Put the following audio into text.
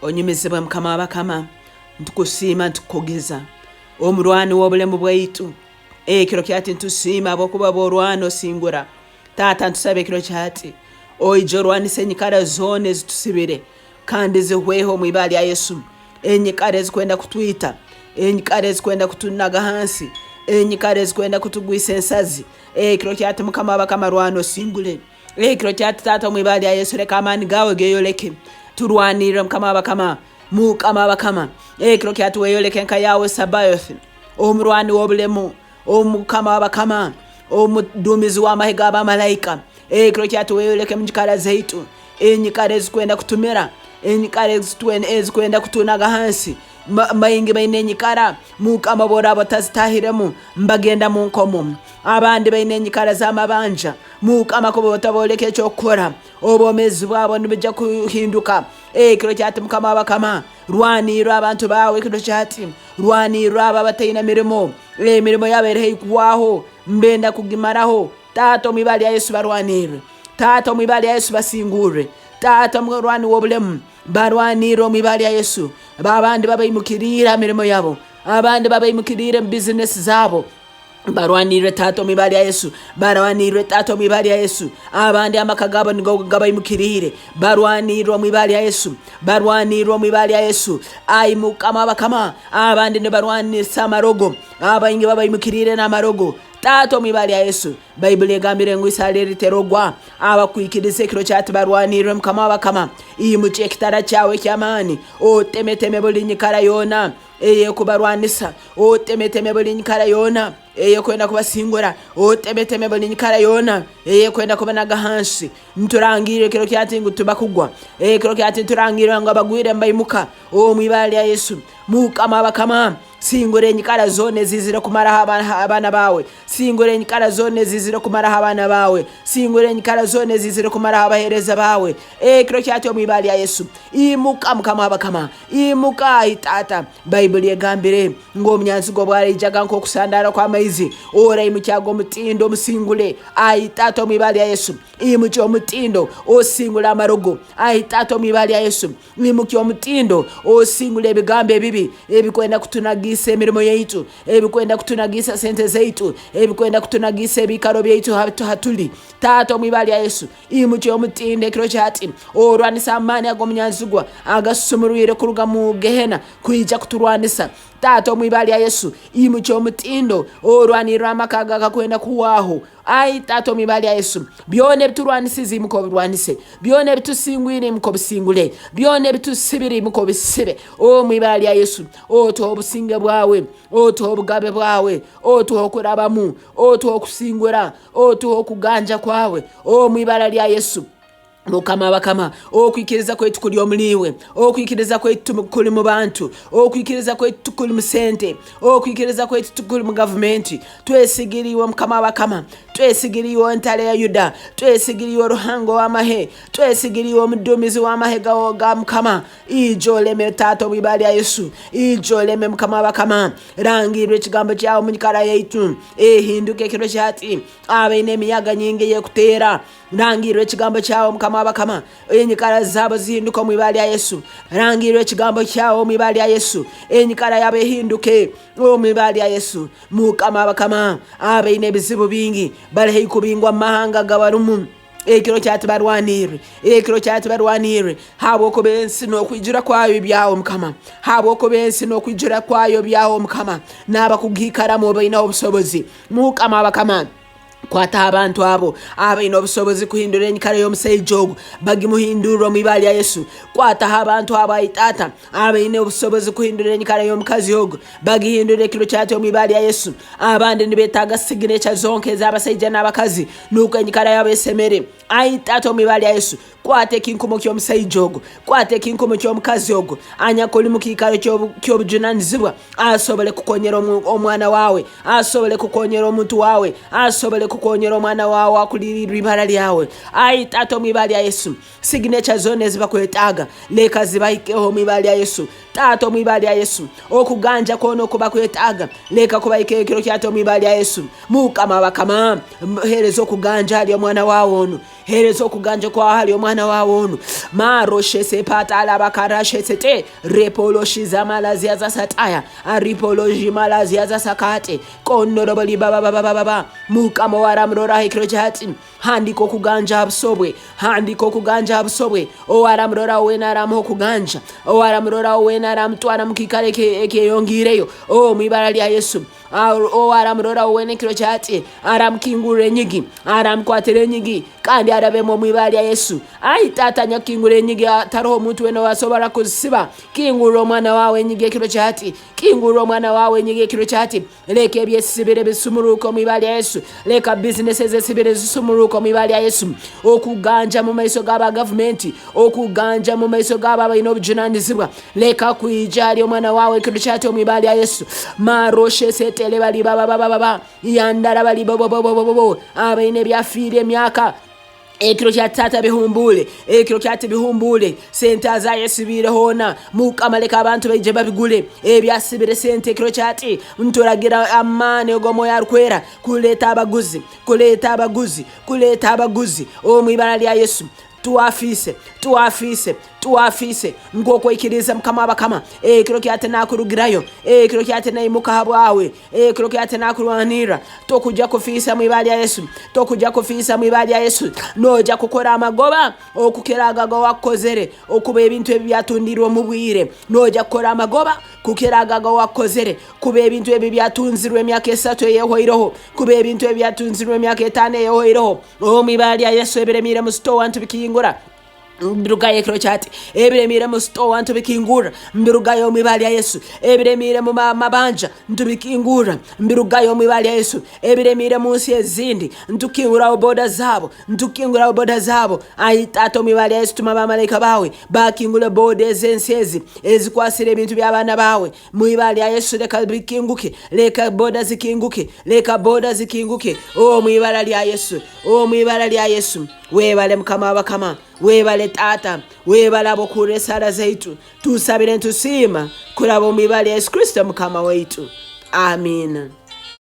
Onyumizibwe Mukama w'abakama, ntukusiima ntukukugeza, omurwani w'obulemu bwaitu. Ekiro kyati ntusiima habwokuba bw'orwana osingura. Taata ntusaba ekiro kyati oije orwanise enyikara zoona ezitusibire kandi zihweho omu ibara lya Yesu. Enyikara ezikwenda kutwita, enyikara ezikwenda kutunaga hansi, enyikara ezikwenda kutugwisa ensazi. Ekiro kyati Mukama w'abakama rwana osingule. Ekiro kyati Taata omu ibara lya Yesu leka amaani gaawe geyoleke. Turwanirre Mukama w'abakama, Mukama w'abakama. Ekiro kyati weyoleke nka Yahwe Sabaoth, omurwani w'obulemu, Omukama w'abakama, omuduumizi w'amahe g'abamalaika. Ekiro kyati weyoleke mu nyikara zaitu, enyikara ezikwenda kutumira, enyikara ezikwenda kutunaga hansi. Baingi baine enyikara Mukama obu oraaba otazitahiremu mbagenda mu nkomo. Abandi baine enyikara z'amabanja Mukama kuba otabooleka eky'okukora, obwomeezi bwabo nibwija kuhinduka. Ekiro kyati Mukama w'abakama, rwanirra abantu baawe ekiro kyati, rwanirra abo abataine mirimo, emirimo yabo eri haihi kuhwaho, mbenda kugimaraho. Taata omu ibara lya Yesu barwanirre. Taata omu ibara lya Yesu basingurre. Taata omurwani w'obulemu, barwanirre omu ibara lya Yesu. Abandi babaimukiriire ha mirimo yabo, abandi babaimukiriire mu bizinesi zaabo. Barwanirre Taata omu ibara lya Yesu. Barwanirre Taata omu ibara lya Yesu. Abandi amaka gaabo nigo gabaimukiriire. Barwanirre omu ibara lya Yesu. Barwanirre omu ibara lya Yesu. Ai Mukama w'abakama, abandi nibarwanisa amarogo. Abaingi babaimukiriire n'amarogo. Taata omu ibara lya Yesu. Baibuli egambire ngu Isareri terogwa abakwikiriza ekiro kyati barwanirre Mukama w'abakama. Imukya ekitara kyawe eky'amaani, otemeteme buli nyikara yoona ey'ekubarwanisa, otemeteme buli nyikara yoona ey'ekwenda kubasingura, otemeteme buli nyikara yoona ey'ekwenda kubanaga hansi. Nturangirra ekiro kyati ngu tibakugwa, ekiro kyati nturangirra ngu abagwire nibaimuka omu ibara lya Yesu. Mukama w'abakama, singura enyikara zoona eziizire kumaraho abaana baawe, singura enyikara zoona eziizire kumaraho abaana baawe, singura enyikara zoona eziizire kumaraho abaheereza baawe. Ekiro kyati omu ibara lya Yesu, imuka Mukama w'abakama, Imuka, ai Taata. Baibuli egambire ngu omunyanzigwa obwaraijaga nk'okusandaara kw'amaizi, oraimukyaga omutindo omusingule. Ai Taata, omu ibara lya Yesu, imukya omutindo osingule amarogo. Ai Taata, omu ibara lya Yesu, imukya omutindo osingule ebigambo ebibi ebikwenda kutunagiisa emirimo yaitu, ebikwenda kutunagiisa sente zaitu, ebikwenda kutunagiisa ebiikaro byaitu hatuli. Taata, omu ibara lya Yesu, Imukya omutindo ekiro kyati, orwanise amaani ag'omunyanzigwa agasumurwire kuruga mu gehena kwija kuturwanisa. Taata, omu ibara lya Yesu, imukya omutindo orwanirre amaka ago agakwenda kuhwaho. Ai Taata, omu ibara lya Yesu, byona ebiturwanisize imuka obirwanise, byona ebitusingwire imuka obisingule, byona ebitusibire imuka obisibe. Omu ibara lya Yesu, otuhe obusinge bwawe, otuhe obugabe bwawe, otuhe okurabamu, otuhe okusingura, Otuhe okuganja kwawe omu ibara lya Yesu. Mukama abakama, okwikiriza kwaitu kuli omuliiwe, okwikiriza kwaitu kuli mu bantu, okwikiriza kwaitu tikuli mu sente, okwikiriza kwaitu tikuli mu gavumenti. Twesigire iwe Mukama abakama, twesigire iwe Entale ya Yuda, twesigire iwe Ruhanga ow'amahe, twesigire iwe omuduumizi w'amahe ga Mukama. Ija oleme Taata omu ibara lya Yesu, ija oleme Mukama w'abakama. Rangirra ekigambo kyawe omu nyikara yaitu, ehinduke ekiro kyati, abaine emiyaga nyingi ey'ekuteera. Rangirra ekigambo kyawe Mukama w'abakama, enyikara zaabo zihinduke omu ibara lya Yesu. Rangirra ekigambo kyawe omu ibara lya Yesu, enyikara yabo ehinduke omu ibara lya Yesu. Mukama w'abakama, abaine ebizibu bingi bali haihi kubingwa mu mahanga agabarumu. Ekiro kyati barwanirre, ekiro kyati barwanirre, habwokuba ensi n'okwijura kwayo byawe Mukama, habwokuba ensi n'okwijura kwayo byawe Mukama, n'abakugiikaramu obainaho obusobozi. Mukama abakama, kwataho abantu abo abaine obusobozi kuhindura enyikara y'omusaija ogu, bagimuhindurre omu ibara lya Yesu. Kwataho abantu abo, ai Taata, abaine obusobozi kuhindura enyikara y'omukazi ogu, bagihindura ekiro kyati omu ibara lya Yesu. Abandi nibetaaga sigineca zonka ez'abasaija n'abakazi nukwo enyikara yabo esemere. Ai Taata, omu ibara lya Yesu, kwata ekinkumu ky'omusaija ogu, kwata ekinkumu ky'omukazi ogu anyakuli mu kiikaro ky'obujunanizibwa, asobole kukonyera omwana wawe, asobole kukonyera omuntu wawe, asobole kukonyera omwana wawe akulirirwe ibara lyawe. Ai Taata, omu ibara lya Yesu, sigineca zoona ezibakwetaaga leka zibahikeho omu ibara lya Yesu. Taata, omu ibara lya Yesu, okuganja kwona okuba kwetaaga leka kubaika ekiro kyati omu ibara lya Yesu. Mukama abakama, hereza okuganja hali omwana wawe onu, hereza okuganja kwawe hali omwana wawe onu. Maroshesepatalabakarashesete repoloshizamalaziazasataya aripolojimalaziazasakate konorobolibabababaaba. Mukama owaramuroraho ekiro kyati, handika okuganja ha buso bwe, handika okuganja ha buso bwe. Owaramuroraho wena aramuha okuganja, owaramuroraho wena aramutwara mu kiikaro ekyeyongiireyo omu ibara lya Yesu. Owaramuroraho wena ekiro kyati, aramukingurra enyigi, aramukwatira enyigi, kandi arabemu omu ibara lya Yesu. Ai Taata nyakukingura enyigi, taroho omuntu wena owasobora kuzisiba. Kingurra omwana wawe enyigi ekiro kyati, kingurra omwana wawe enyigi ekiro kyati. Leka ebyesibire bisumuruke omu ibara lya Yesu. Leka bizinesi ezesibire zisumuruke omu ibara lya Yesu. Okuganja mu maiso g'aba gavumenti, okuganja mu maiso g'abo abaine obujunanizibwa, leka kwija hali omwana wawe ekiro kyati omu ibara lya Yesu. Maroshe setele bali baba baba baba yandara bali bobo bobo bobo abaine ebyafiire emyaka ekiro kya Taata bihumbuule, ekiro kyati bihumbuule. Sente azayesibiire hoona, Mukama leka abantu baije babigule ebyasibire sente ekiro kyati. Nturagira amaani og'Omwoyo Arukwera kuleeta abaguzi, kuleeta abaguzi, kuleeta abaguzi omu ibara lya Yesu. Tuwafiise, tuwafiise, tuwafiise nk'okwaikiriza Mukama w'abakama. Ekiro kyati nakurugirayo, ekiro kyati naimuka habwawe, ekiro kyati nakurwanirra. Tokujja kufiisa mu ibara lya Yesu, tokujja kufiisa mu ibara lya Yesu. Noija kukora amagoba okukira ago agawakukozere okuba ebintu ebi byatundirwe omu bwire. Noija kukora amagoba kukira ago agawakukozere kuba ebintu ebi byatunzirwe emyaka 3 eyehoireho, kuba ebintu ebi byatunzirwe emyaka 5 eyehoireho. Omu ibara lya Yesu, ebiremiire mu sitowa ntubikingura, mbirugayo ekiro kyati. Ebiremiire mu sitowa ntubikingurra, mbirugayo omu ibara lya Yesu. Ebiremiire mu mabanja ntubikingurra, mbirugayo omu ibara lya Yesu. Ebiremiire mu nsi ezindi ntukinguraho boda zaabo, ntukinguraho boda zaabo. Ai Taata, omu ibara lya Yesu, tuma bamalaika bawe bakingule boda ez'ensi ezi ezikwasire ebintu by'abaana bawe. Mu ibara lya Yesu, leka bikinguke, leka boda zikinguke, leka boda zikinguke omu ibara lya Yesu, omu ibara lya Yesu. Webale Mukama w'abakama, webale Taata, webale abokuhurra esaara zaitu. Tusabire ntusiima kuraba omu ibara lya Yesu Kristo Mukama waitu. Amiina.